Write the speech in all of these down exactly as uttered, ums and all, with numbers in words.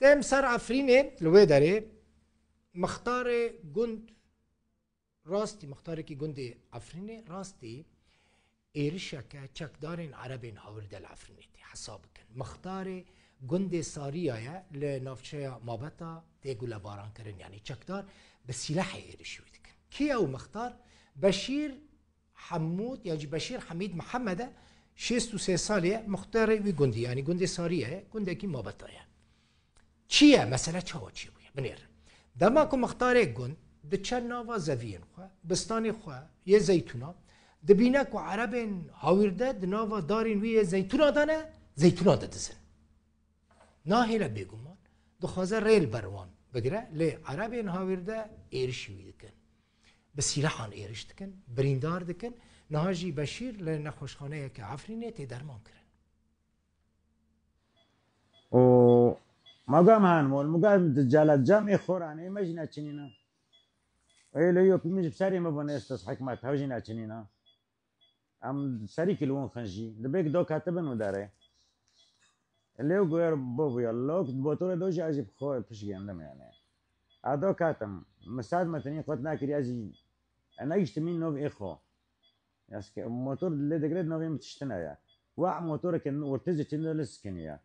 Dem ser Efrînê li wê derê mixtarê gund rastî, mixtarekî gundê Efrînê rastî êrişeke çekdarên Erebên Hawirde li Efrînê tê hesab bikin. Mixtarê gundê Sariya ye li navçeya Mabeta tê gulebarankirin, yanî çekdar bi sîlehê êrişî wî dikin. Kî ye ew mixtar? Beşîr Hemûd yan jî Beşîr Hemîd Mihemed e, şêst û sê salî ye, muxtarê wî gundî, yanî gundê Sariye ye, gundekî Mabeta ye. Çi ye? Mesele çawa çêbûye? Binêrin. Dema ku mixtarê gund diçe nava zeviyên xwe, bistanê xwe yê zeytûna, dibîne ku Erebên Hawîrde di nava darên wî yê zeytûna de ne, zeytûna didizin. Nahêle bêguman, dixwaze rê li ber wan bigire, lê Erebên Hawîrde êrişî wî dikin. Bi sîlehan êriş dikin, birîndar dikin. Niha jî Beşîr li nexweşxaneyeke Efrînê tê derman kirin. û magam han mol, magam di cala cam ê xoranê me jî neçinîne. Ê lê yo pî min ji serê me bûne estes hikmet, hew jî neçinîne. Em serî ki li wan xin jî. Dibê ki do katibin û derê. Lê û goyer bo bûya. Lok motorê do jî ez jî bi xwe pişt gendim yani. A do katim. Min sed metrî qut nakirî ez jî. E negiştimî nov ê xwe. Eske motor lê digre novê min tiştine ya. Wa motoreke ortizî çinde li sikiniye.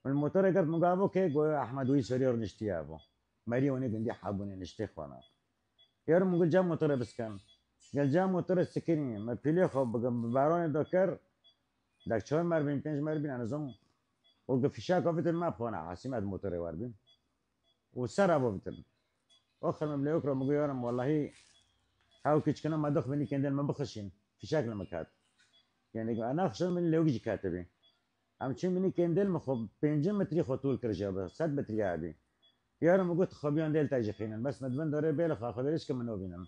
Min motorê girt min gavo ke goya Ahmed wî sorî rûniştiye bo. Merî onê gundî hebûnê niştê xwana. Yarın min gul cam motorê biskan. Gel cam motorê sikinî. Me pîlê xwe bi baronê do kir. Dek çar mer bin, pênc mer bin, ez zon. O ki fişak avitin me xwana, Hasîm ez motorê wer bin. Û ser ava bitin. O xelmem lê okra min got, yarim, wellahî, hew kiçkina me dox binî kendel me bixişîn. Fişak li min kat. Yani, ana xişin min lewk jî katibî. Em çin binî kendel min xwe pêncin metrî xwe tûl kir jê bi, sed metrî abî. Yarim min got, xwe biyan del te jî xînin. Bes min dibin dorê bêl xwe, xwe derî çikim min nobînim.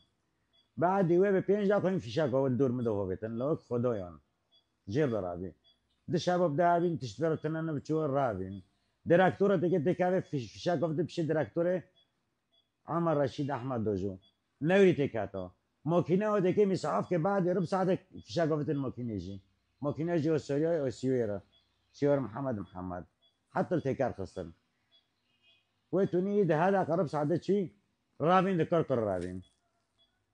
Baadî wê bi pênc daxin fîşak ewil dûr min de hovêtin. Lewk xwe doyan. Jêr de rabî. Di şeva bi de abîn tişt ver tine ne biçû rabîn. Direktora têkê têkavê fîş-, fîşak ewil de pişê direktorê Ama Reşîd Ehmed Dojo. Newrî têkata. Makîne o deke mîsafke baadê rib saete fişak avitin makîne jî. Makîne jî o Sûriyayê o Sîwêr e. Sîwêr Mihemed Mihemed. Heta li têkar xistin. Wê tunî di heda qe rib saete çî ravîn di kar kar ravîn.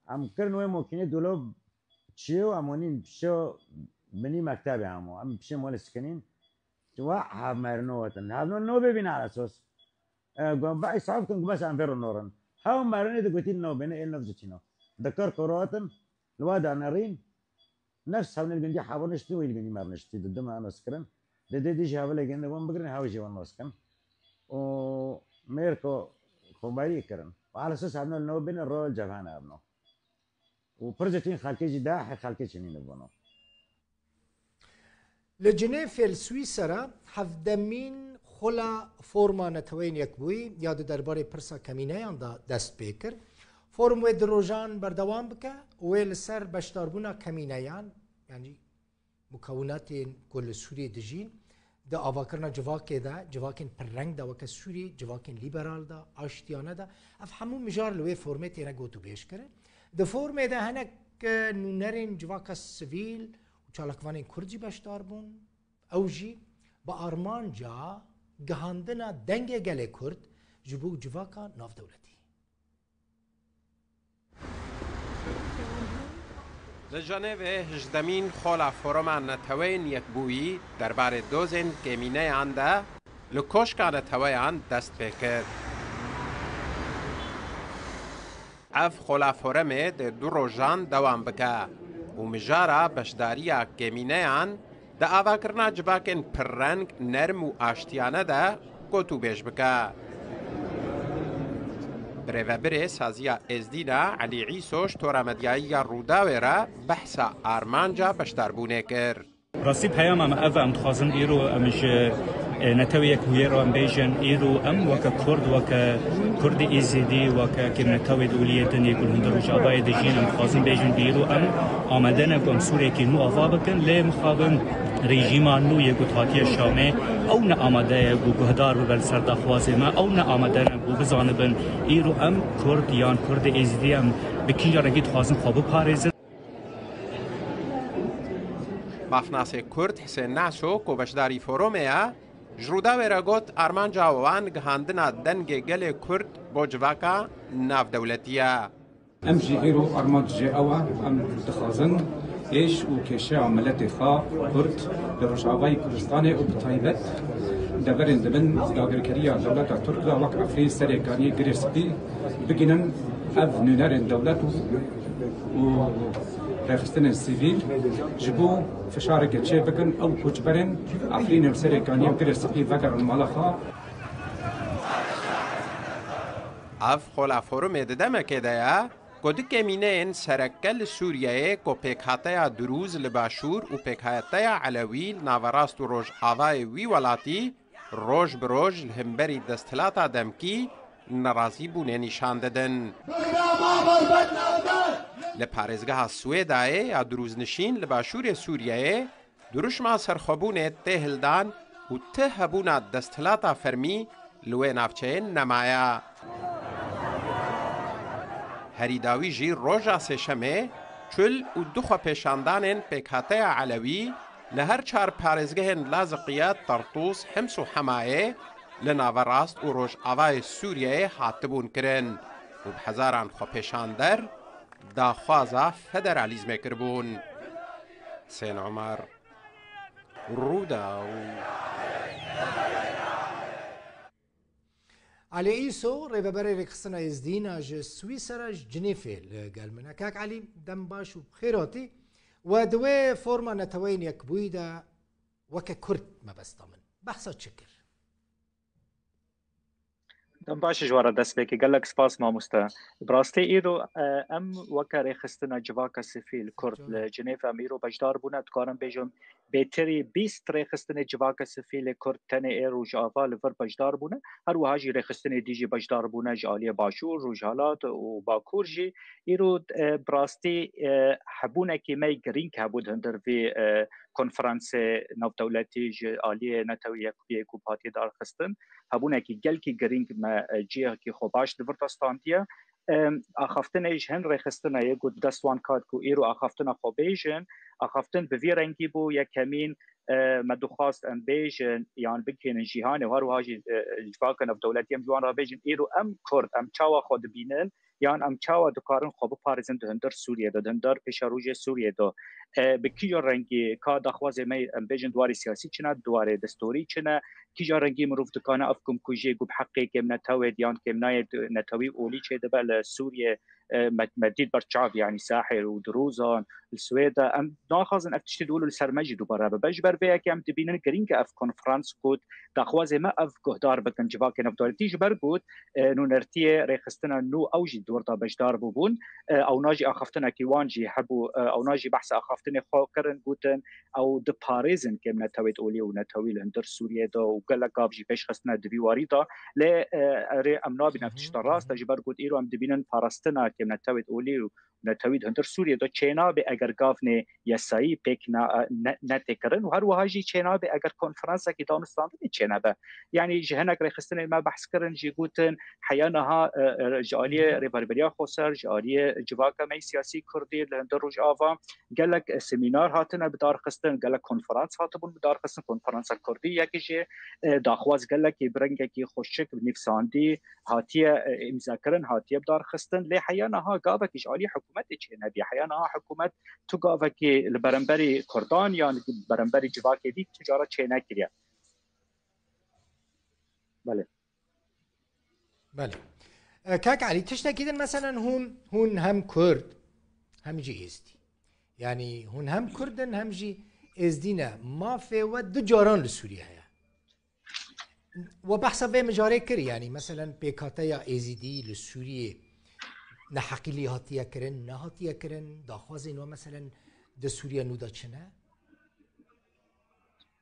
Em kirin wê makîne dûlo çiyo em onîn pişo binî mektebê hemo. Em pişê molê sikinîn. Wa hevmerino wetin. Hevno no bibîne ala sos. E, gu-, ba îsaf kin, gu bes em vê ro norin. Hew merinê di gotî no bêne, ê nov citîno. Di kir korotin, li wa da nerîn, nefs hewnê li gundî hewa niştin, wî li gundî mer niştî, di dima nos kirin. Di dê dî jî hevilê gende wan bigirin, hew jî wan nos kin. Û mêr ko xwebarî kirin. Û ala sos hevno li no bêne, ro cevhan hevno. Û pir citîn xelkê jî da, he xelkê çinî li bono. Li Cinêfê li Swîsera hevdemîn Xola Foruma Neteweyên Yekbûyî ya di derbarê pirsa kemîneyan de dest pê kir. Forum wê du rojan berdewam bike û wê li ser beşdarbûna kemîneyan, yanî mukewinatên ku li Sûriyê dijîn, di avakirina civakê de, civakên pirreng de weke Sûrî, civakên lîberal de, aştiyane de, ev hemû mijar li wê formê têne gotûbêj kirin. Di formê de hinek, e, nûnerên civaka sivîl û çalakvanên Kurd jî beşdar bûn. Ew jî bi armanca gihandina dengê gelê Kurd ji bo civaka navdewletî. Li Jenevê hejdemîn Xola Foruma Neteweyên Yekbûyî derbarê dozên kêmîneyan de li Koşka Neteweyan dest pê kir. Ev Xola Forumê dê du rojan dewam bike û mijara beşdariya kêmîneyan di avakirina civakên pirreng, nerm û aştiyane de gotûbêj bike. Birêvebirê Saziya Êzdî de Elî Îso ji tora medyayî ya Rûdawê re behsa armanca beşdarbûnê kir. Rastî peyama me ev e, em dixwazin îro em ji, e, Netewê Yekbûyî re em bêjin, îro em weke Kurd, weke Kurdê Êzidî, weke kêm netewê di oliyê din yê ku li hundir Rojavayê dijîn, em dixwazin bêjin ku îro em amade ne ku em Sûriyekî nû ava bikin, lê mixabin rejîma nû yê ku hatiye Şamê, ew ne amade ye ku guhdar bibe li ser daxwazê me, ew ne amade ne ku bizanibin îro em Kurd yan Kurdê Êzidî em bi kîjan rengî dixwazin xwe biparêzin. Mafnasê Kurd Hisên Naso ku beşdarî forumê ye, Ji Rûdawê re got, armanca wan gihandina dengê gelê Kurd bo civaka navdewletî ye. Em jî îro armancê ew e, em dixwazin êş û kêşeya miletê xwe Kurd li Rojavayê Kurdistanê û bi taybet deverên di bin dagirkeriya dewleta Tirk de wek Efrîn, Serêkaniyê, Girê Spî bigihînin ev nûnerên dewlet û, û rêxistinên sivîl ji bo fişareke çê bikin ew koçberên Efrînê û Serêkaniyê û Girê Spî vegerin mala xwe. Ev xola forumê di demekê de ye ku du kemîneyên sereke li Sûriyeyê ku pêkhateya Dirûz li Başûr û pêkhateya Elewî li Naverast û Rojavayê wî welatî roj bi roj li hemberî desthilata demkî nerazîbûnê nîşan didin. Li parêzgeha Swêdayê ya Dirûznişîn li başûrê Sûriyeyê dirûşma serxwebûnê tê hildan û ti hebûna desthilata fermî li wê navçeyê nemaye. Herî dawî jî roja Sêşemê çil û du xwepêşandanên pêkhateya Elewî li her çar parêzgehên Laziqiye, Tertûs, Hims û Hemayê li Naverast û Rojavayê Sûriyeyê hatibûn kirin û bi hezaran xwepêşander daxwaza federalîzmê kiribûn. Husên Omer, Rûdaw. Alî Îso, rêveberê Rêkxistina Êzdîna ji Swîsera ji Cinêfê li gel min e. Kak Alî, dem baş û bi xêr hatî. We di wê forma Neteweyên Yekbûyî de weke Kurd mebesta min behsa çi kir? Dem baş ji we re dest pê ke. Gelek spas mamoste. Bi rastî îro, e, em weke rêxistina civaka sivîl Kurd li Cinêv em îro beşdar bûne, dikarim bêjim bêtirî bîst rêxistinê civaka sivîlê Kurd tenê ê Rojava li vir beşdar bûne. Her wiha jî rêxistinê dî jî beşdar bûne ji aliyê Başûr, Rojhilat û Bakur jî. Îro, e, bi rastî, e, hebûnekî me girîng hebû di hundir vî, e, konferansê navdewletî ji aliyê Netewî Yekbûyê ku hatiye darxistin. Hebûnekî gelkî girîng me, e, cihekî xwe baş li vir de standiye. Em, axaftinê ji hin rêxistinê yê ku dest wan kat ku îro axaftina xwe bêjin, axaftin bi vî rengî bû, yekemîn, e, me dixwast em bêjin yan bigihînin cîhanê û her wiha jî, e, civaka navdewletî em ji wan re bêjin, îro em Kurd, em çawa xwe dibînin, yan em çawa dikarin xwe biparêzin di hundir Sûriyê de, di hundir pêşerojê Sûriyê de. E, bi kîja rengî ka daxwazê me em bêjin di warê siyasî çi ne, di warê destorî çi ne, kîja rengî mirov dikane ev kumkujiyê ku bi heqê kêmnetewê yan kêmnayê netewî olî çêdibe li Sûriyê, e, me, me dît ber çav, yanî Sahil û Dirûzan, li Swêda. Em naxwazin ev tiştî dû li ser me jî dubare bibe. Ji ber vê yekê em dibînin girîng e ev konferans ku daxwazê me ev guhdar bikin civakê navdewletî, ji ber ku, e, nûnertiyê rêxistina nû ew jî di wir de beşdar bûbûn. E, ewna jî axaftinekî wan jî hebû, e, ewna jî behsa axaftinê xwe kirin, gotin ew diparêzin kêm netewêt olî û netewî li hundir Sûriyê de û gelek gav jî pêş xistine di vî warî de. Lê, e, erê em nabînin ev tişta rast e, ji ber ku îro em dibînin parastina kêm netewêt olî û netewî di hundir Sûriyê de çênabe eger gavnê yasayî pêk ne, ne, netê kirin û her wiha jî çênabe eger konferansekî danûstandinê çênebe. Yanî ji hinek rêxistinên me behs kirin, jî gotin heya niha, e, e, ji aliyê Rêverberiya Xweser, ji aliyê civaka me yê siyasî Kurdî li hundir Rojava gelek, e, semînar hatine bidarxistin, gelek konferans hatibûn bidarxistin, konferansa Kurdî yekî jê, e, daxwaz gelekî bi rengekî xweşik nivîsandî hatiye, e, îmzakirin, hatiye bidarxistin. Lê heya niha gavekî ji alî hikûmetê çênebî. Heya niha hikûmet tu gavekî li beramberî Kurdan yan li beramberî civakê dî tu cara çênekiriye. Belê. Belê. E, Kak Elî, tiştekî din, meselen hûn, hûn hem Kurd, hem jî Êzdî. Yanî hûn hem Kurd in, hem jî Êzdî ne. Mafê we du caran li Sûriyê heye. We behsa vê mijarê kir, yanî meselen pêkhateya Êzîdî li Sûriyê neheqîlî hatiye kirin, nehatiye kirin, daxwazên we meselen di Sûriya nû de çi ne?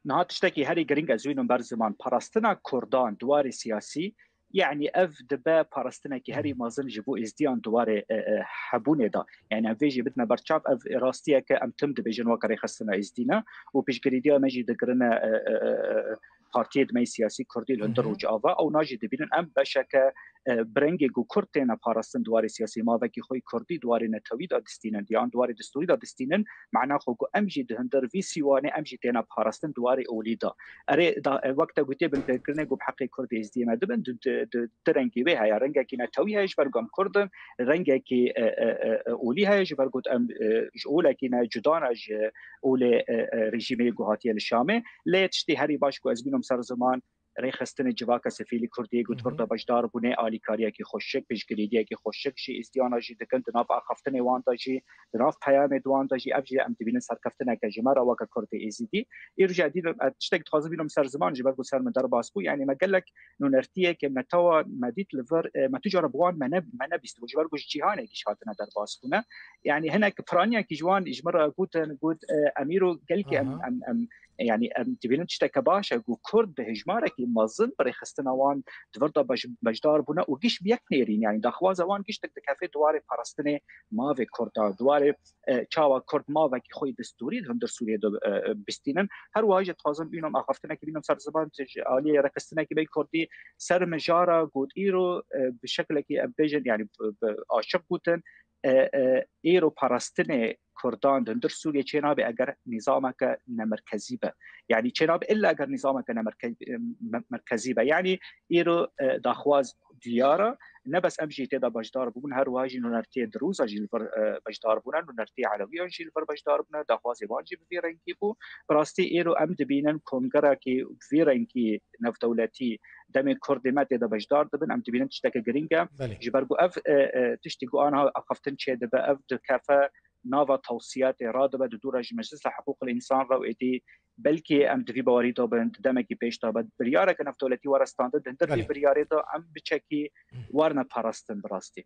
Niha tiştekî herî girîng ez wînim ber ziman, parastina Kurdan di warê siyasî, yanî ev dibe parastinekî herî mezin ji bo Êzdiyan di warê, e, e, hebûnê de. Yanî em vê jî bidine ber çav, ev rastiyeke em tim dibêjin weke rêxistina Êzdî ne û piştgirîdiya me jî digirine, e, e, e, e, partiyê di me siyasî kurdî li hundir Hı hı. rojava, ew najî dibînin em beşeke, e, bi rengê ku kurd têne parastin di warê siyasî, mavekî xwe yê kurdî di warê netewî de distînin, yan di warê destûrî de distînin, mana xwe ku em jî di hundir vî sîwanê em jî têne parastin di warê olî de. Erê, da, e, wek te gotiye binpêkirinê ku bi heqê kurdê êzdiyê me dibin, di, di, di, di rengî wê heye. Rengekî netewî heye ji ber ku em kurd in, rengekî, e, e, e, e, olî heye ji ber ku em, e, ji olekî ne cuda ne ji olê, e, e, rejîmê ku hatiye li Şamê. Lê tiştê herî baş ku ez bînim ser ziman, rêxistinê civaka sivîlî kurdî ku Hı hı. di vir de beşdar bûne, alîkariyekî xweşik, piştgirîdiyekî xweşik jî êzdiyana jî dikin, di nav axaftinê wan de jî, di nav peyamê di wan de jî, ev jî em dibînin serkeftineke ji me re weke kurdê êzidî. Îro jî edî, e, tiştek dixwazim bînim ser ziman ji ber ku ser min derbas bû. Yanî me gelek nûnertiyeke me tewa me dît li vir, e, me tu cara bi wan me ne, me nebîstibû. Ji ber ku ji cîhanê jî hatine derbas bûne. Yanî hinek piraniyekî ji wan ji min re gotin, got, e, em îro gelkî em, Aha. em, em, yanî em dibînin tişteke baş e ku kurd bi hejmarekî mezin bi rêxistina wan di vir de beş-, beşdar bûne û giş bi yek nêrîn. Yanî daxwaza wan giştek dikeve di warê parastinê mavê kurda, di warê, e, çawa kurd mavekî xwe yê destûrî di hundir Sûriyê de, e, e, bistînin. Her wiha jî dixwazim bînim axaftinekî bînim ser ziman ji aliyê rêxistinekî me kurdî ser mijara got îro, e, bi şeklekî em bêjin, yanî bi, bi aşiq gotin, e, e, îro parastinê kurdan di hundir Sûriyê çênabe eger nîzameke nemerkezî be. Yanî çênabe illa eger nîzameke nemerke-, e, me-, merkezî be. Yanî îro, e, daxwaz diyar e. Ne bes em jî tê de beşdar bûbûn, her wiha jî nûnertiyê Dirûza jî li vir, e, beşdar bûne, nûnertiyê Elewiyan jî li vir beşdar bûne, daxwazê wan jî bi vî rengî bû. Bi rastî îro em dibînin kongerekî bi vî rengî navdewletî demê kurdê me tê de beşdar dibin, em dibînin tişteke girîng e. Belê. Ji ber ku ev, e, e, tiştî ku aniha axaftin çêdibe, ev dikeve nava tewsiyatê radibe, di dû re ji Meclisa Hiqûqil Însan re û êdî belkî em di vî bawerî de bin, di demekî pêş de be, biryareke navdewletî were standin, di hundir vî Belê. biryarê de em biçekî werine parastin bi rastî.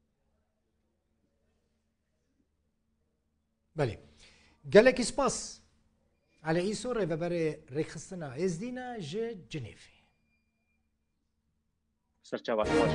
Belê. Gelekî spas. Elî Îso, rêveberê Rêxistina Êzdî ne ji Cinêvê. Serçava xweş.